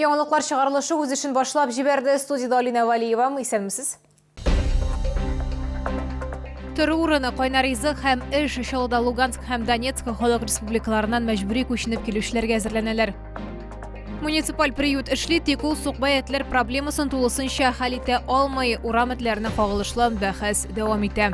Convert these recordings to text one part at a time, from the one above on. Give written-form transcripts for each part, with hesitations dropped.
Яңалыклар чыгарылышы үз эшен башлап җибәрде. Студиядә Алинә Вәлиева. Исәнмесез. Тору урыны, кайнар ризык һәм эш Чаллыда Луганск һәм Донецк халык республикаларыннан мәҗбүри күченеп килүчеләргә әзерләнәләр. Муниципаль приют эшли, тик ул сукбай этләр проблемасын тулысынча хәл итә алмый. Урам этләренә кагылышлы бәхәс дәвам итә.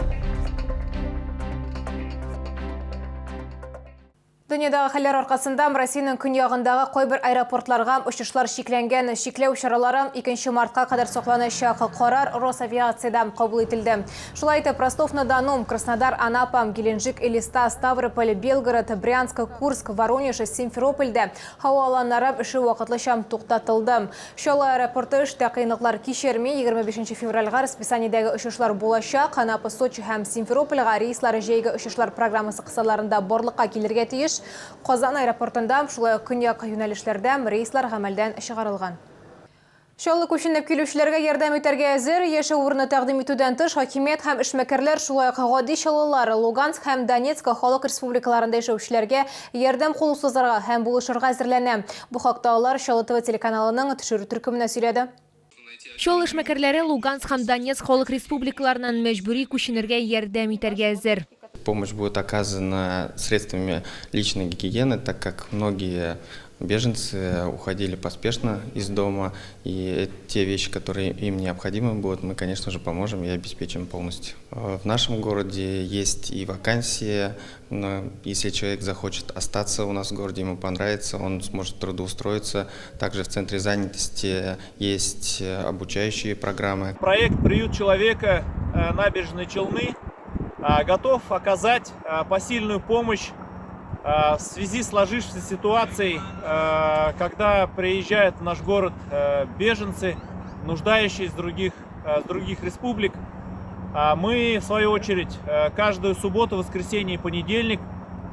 Дөньядагы хәлләр аркасында Россиянең көньягындагы кайбер аэропортларга очышлар чикләнгән. Чикләү чаралары 2 мартка кадәр сакланачак. Карар Росавиациядә кабул ителде. Шулай итеп, Ростов-на-Дону, Краснодар, Анапа, Геленджик, Элиста, Ставрополь, Белгород, Брянск, Курск, Воронеж, Симферопольдә һава аланнары эше вакытлыча туктатылды. Чаллы аэропорты эштә кыенлыклар кичерми, 25 февральгә расписаниедәге очышлар булачак. Анапа, Сочи һәм Симферопольгә рейслар җәйге очышлар программасы кысаларында барлыкка килергә тиеш. Казан аэропортында, шулай ук көньяк юнәлешләрдә рейслар гамәлдән чыгарылган. Чаллы күченеп килүчеләргә ярдәм итәргә әзер. Яшәү урыны тәкъдим итүдән тыш, хакимият һәм эшмәкәрләр, шулай ук гади чаллылар Луганск һәм Донецк халык республикаларында яшәүчеләргә ярдәм кулы сузарга һәм булышырга әзерләнә. Бу хакта алар Чаллы ТВ телеканалының төшерү төркеменә сөйләде. Чаллы эшмәкәрләре Луганск һәм Донецк халык республикаларыннан мәҗбүри күченергә ярдәм итәргә әзер. Помощь будет оказана средствами личной гигиены, так как многие беженцы уходили поспешно из дома, и те вещи, которые им необходимы будут, мы, конечно же, поможем и обеспечим полностью. В нашем городе есть и вакансии, но если человек захочет остаться у нас в городе, ему понравится, он сможет трудоустроиться. Также в центре занятости есть обучающие программы. Проект «Приют человека» Набережной Челны готов оказать посильную помощь в связи с сложившейся ситуацией, когда приезжают в наш город беженцы, нуждающиеся с других республик. Мы, в свою очередь, каждую субботу, воскресенье и понедельник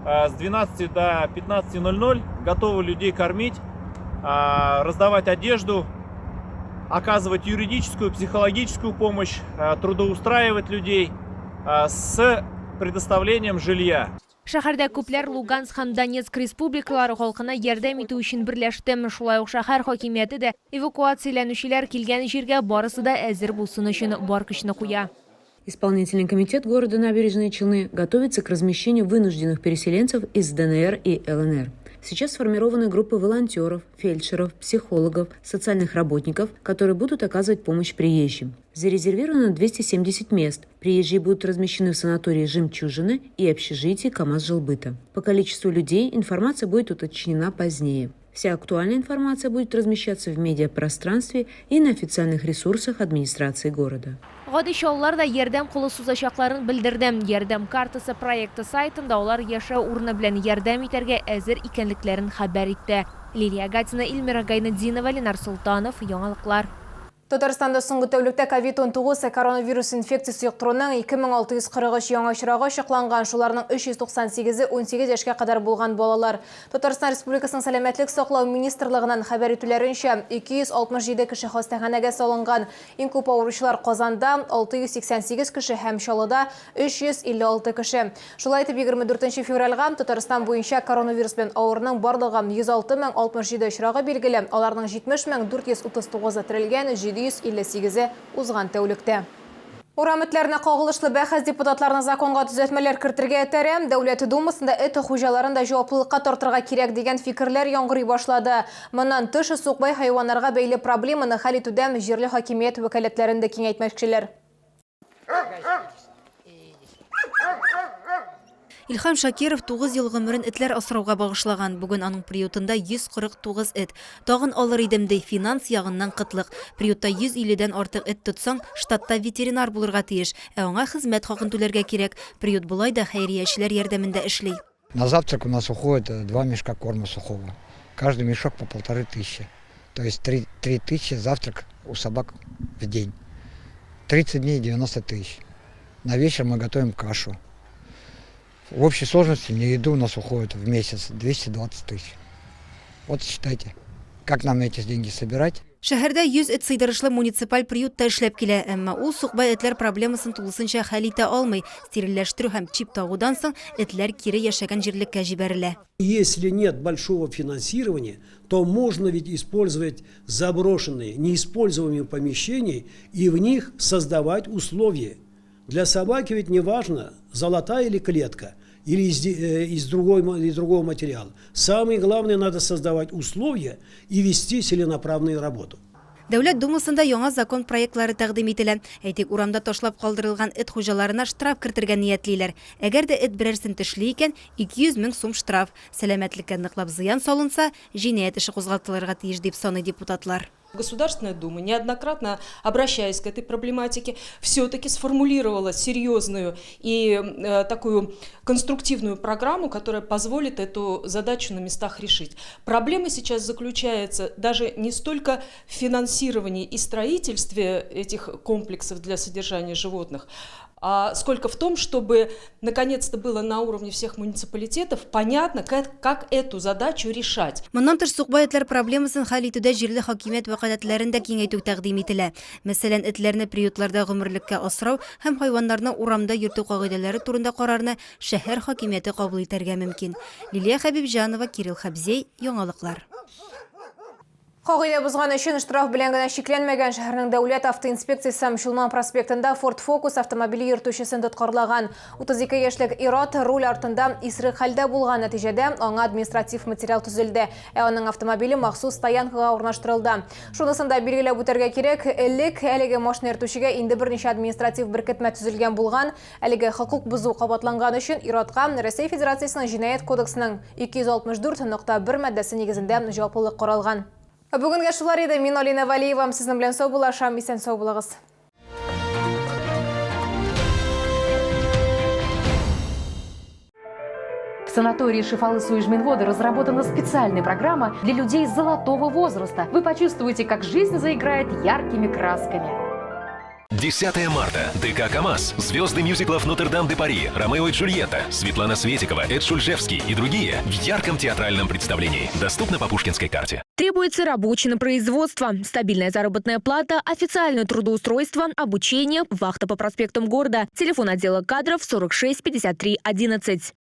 с 12 до 15:00 готовы людей кормить, раздавать одежду, оказывать юридическую, психологическую помощь, трудоустраивать людей с предоставлением жилья. Шәһәрдә күпләр Луганск һәм Донецк республикалары халкына ярдәм итү өчен берләште. Шулай ук шәһәр хакимияте дә эвакуацияләнүчеләр килгән җиргә барысы да әзер булсын өчен бар көчне куя. Исполнительный комитет города Набережные Челны готовится к размещению вынужденных переселенцев из ДНР и ЛНР. Сейчас сформированы группы волонтеров, фельдшеров, психологов, социальных работников, которые будут оказывать помощь приезжим. Зарезервировано 270 мест. Приезжие будут размещены в санатории «Жемчужины» и общежитии «КамАЗ-Жилбыта». По количеству людей информация будет уточнена позднее. Вся актуальная информация будет размещаться в медиапространстве и на официальных ресурсах администрации города. Гади чаллылар да ярдәм кулы сузачакларын белдерде. Ярдәм картасы проекты сайтында алар яшәү урыны белән ярдәм итәргә әзер икәнлекләрен хәбәр итте. Лилия Гатина, Эльмира Гайнетдинова, Ленар Солтанов, Яңалыклар. Татарстанда соңгы тәүлектә ковид-19 коронавирус инфекциясе йоктыруның 2643 яңа очрагы ачыкланган, шуларның 398-е 18 яшькә кадәр булган балалар. Татарстан Республикасының Сәламәтлек саклау министрлыгыннан хәбәр итүләренчә, 267 кеше хастаханәгә салынган. Иң күп авыручылар Казанда, 688 кеше һәм Чаллыда, 356 кеше. Шулай итеп, 24 февральгә Татарстан буенча коронавирус белән авыруның барлыгы 106 мең 67 очрагы билгеле, аларның 70 мең 439-ы терелгән, 758-е узган тәүлектә. Урам этләренә кагылышлы бәхәс депутатларны законга төзәтмәләр кертергә этәрә. Дәүләт Думасында эт хуҗаларын да җаваплылыкка тартырга кирәк дигән фикерләр яңгырый башлады. Моннан тыш, сукбай хайваннарга бәйле проблеманы хәл итүдә җирле хакимият вәкаләтләрен дә киңәйтмәкчеләр. Илһам Шакиров 9 ел гомерен этләр асрауга багышлаган. Бүген аның приютында 149 эт. Тагын алыр идем, ди, финанс ягыннан кытлык. Приютта 150 дән артык эт тотсаң, штатта ветеринар булырга тиеш. Ә аңа хезмәт хакын түләргә кирәк. Приют болай да хәйриячеләр ярдәмендә эшли. На завтрак у нас уходит два мешка корма сухого. Каждый мешок по 1500. То есть 3000 завтрак у собак в день. 30 дней 90 тысяч. На вечер мы готовим кашу. В общей сложности на еду у нас уходит в месяц 220 тысяч. Вот считайте. Как нам эти деньги собирать? Шәһәрдә 100 эт сыйдырышлы муниципаль приют та эшләп килә, әмма ул сукбай этләр проблемасын тулысынча хәл итә алмый. Стерильләштерү һәм чип тагудан соң этләр кире яшәгән җирлеккә җибәрелә. Если нет большого финансирования, то можно ведь использовать заброшенные, неиспользуемые помещения и в них создавать условия. Для собаки ведь не важно, золотая или клетка, или из другого материала. Самое главное, надо создавать условия и вести целенаправленную работу. Дәүләт Думасында яңа закон проектлары тәкъдим ителә. Әйтик, урамда ташлап калдырылган эт хуҗаларына штраф кертергә ниятлиләр. Әгәр дә эт берәрсен тешли икән, 200 мең сум штраф. Сәламәтлеккә ныклап зыян салынса, җинаять эше кузгатылырга тиеш, дип саный депутатлар. Государственная Дума, неоднократно обращаясь к этой проблематике, все-таки сформулировала серьезную и такую конструктивную программу, которая позволит эту задачу на местах решить. Проблема сейчас заключается даже не столько в финансировании и строительстве этих комплексов для содержания животных, а сколько в том, чтобы наконец-то было на уровне всех муниципалитетов понятно, как эту задачу решать. Моннан тыш, сукбай этләр проблемасын хәл итүдә җирле хакимият вәкаләтләрен дә киңәйтү тәкъдим ителә. Мәсәлән, этләрне приютларда гомерлеккә асрау һәм хайваннарны урамда йөртү кагыйдәләре турында карарны шәһәр хакимияте кабул итәргә мөмкин. Лилия Хәбибҗанова, Кирилл Хәбзей, Яңалыклар. Кагыйдә бозган өчен штраф белән генә чикләнмәгән. Шәһәрнең дәүләт автоинспекциясе Чулман проспектында Ford Focus автомобиле йөртүчесен тоткарлаган. 32 яшьлек ир-ат руль артында исерек хәлдә булган. Нәтиҗәдә аңа административ материал төзелде, ә аның автомобиле махсус стоянкага урнаштырылды. Шунысын да билгеләп үтәргә кирәк, элек әлеге машина йөртүчегә инде берничә административ беркетмә төзелгән булган. Әлеге хокук бозу кабатланган өчен ир-атка Россия Федерациясенең Җинаять кодексының 264.1 маддәсе нигезендә җаваплылык каралган. Бүгенгә шулар иде. Мин Алина Валиева сезнең белән саубуллашам. Исән сау булыгыз. В санатории Шифалы Суижминводы разработана специальная программа для людей золотого возраста. Вы почувствуете, как жизнь заиграет яркими красками. 10 марта. ДК «КамАЗ». Звезды мюзиклов «Нотр-Дам де Пари», «Ромео и Джульетта», Светлана Светикова, Эд Шульжевский и другие в ярком театральном представлении. Доступно по Пушкинской карте. Требуется рабочий на производство, стабильная заработная плата, официальное трудоустройство, обучение, вахта по проспектам города. Телефон отдела кадров 46 53 11.